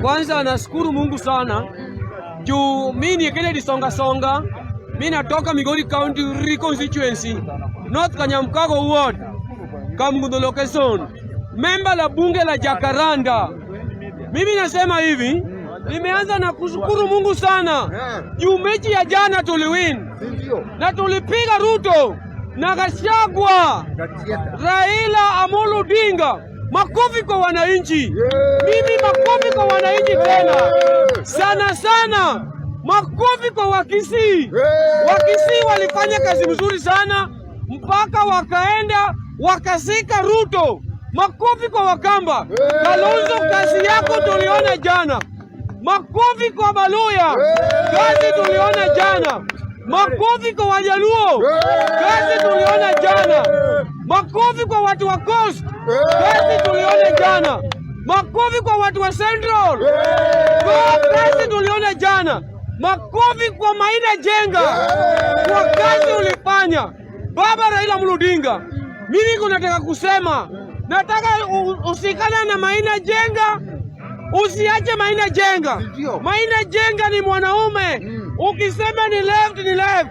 Kwanza nashukuru Mungu sana juu mi ni Kennedy Songa Songa, mi natoka Migori County Constituency, North Kanyamkago Ward, Kamgundo location, memba la bunge la Jacaranda. Mimi nasema hivi, nimeanza na kushukuru Mungu sana juu mechi ya jana tuliwin na tulipiga Ruto na Gachagua, Raila Amolo Odinga. Makofi kwa wananchi. Mimi makofi kwa wananchi tena sana sana, makofi kwa Wakisii. Wakisii walifanya kazi mzuri sana mpaka wakaenda wakasika Ruto. Makofi kwa Wakamba. Kalonzo, kazi yako tuliona jana. Makofi kwa Baluya, kazi tuliona jana. Makofi kwa Wajaluo, kazi tuliona jana. Makofi kwa watu wa Coast, kazi tuliona jana. Makofi kwa watu wa Central, kwa kazi tuliona jana. Makofi kwa Maina Njenga kwa kazi ulifanya. Baba Raila Amolo Odinga, mimi kunataka kusema, nataka usikane na Maina Njenga, usiache Maina Njenga. Maina Njenga ni mwanaume. Ukisema ni left ni left,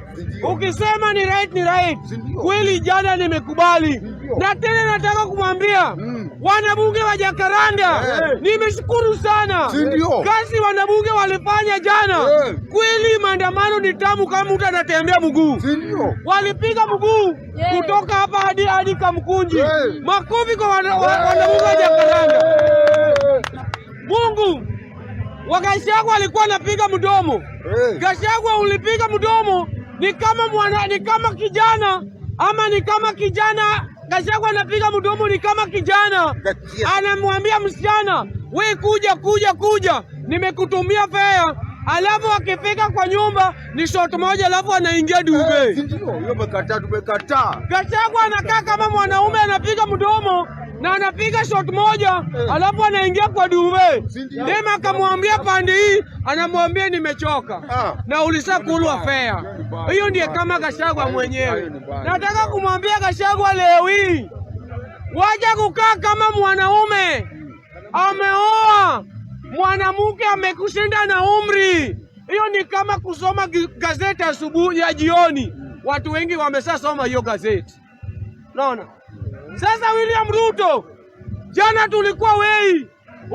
ukisema ni right ni right. Kweli jana nimekubali, na tena nataka kumwambia wanabunge wa Jacaranda, nimeshukuru sana kazi wanabunge walifanya jana. Kweli maandamano ni tamu kama mtu anatembea mguu. Walipiga mguu kutoka hapa hadi Kamkunji. Makofi kwa wanabunge wa Jacaranda. Mungu wa Gachagua alikuwa anapiga mdomo. Gachagua ulipiga mdomo ni kama mwana, ni kama kijana ama ni kama kijana. Gachagua anapiga mdomo ni kama kijana anamwambia msichana, we kuja kuja kuja, nimekutumia fare. Alafu akifika kwa nyumba ni shot moja, alafu anaingia duvet. Ndio, hiyo umekataa, tumekataa. Gachagua anakaa kama mwanaume anapiga mdomo na anapiga shot moja, alafu anaingia kwa duvet. Dem akamwambia pande hii, anamwambia nimechoka na ulishakulwa fare. Hiyo ndiye kama Gachagua mwenyewe. Nataka kumwambia Gachagua leo hii, wacha kukaa kama mwanaume ameoa mwanamke amekushinda na umri. Hiyo ni kama kusoma gazeti asubuhi ya jioni. Watu wengi wameshasoma hiyo gazeti. Naona sasa William Ruto, jana tulikuwa wei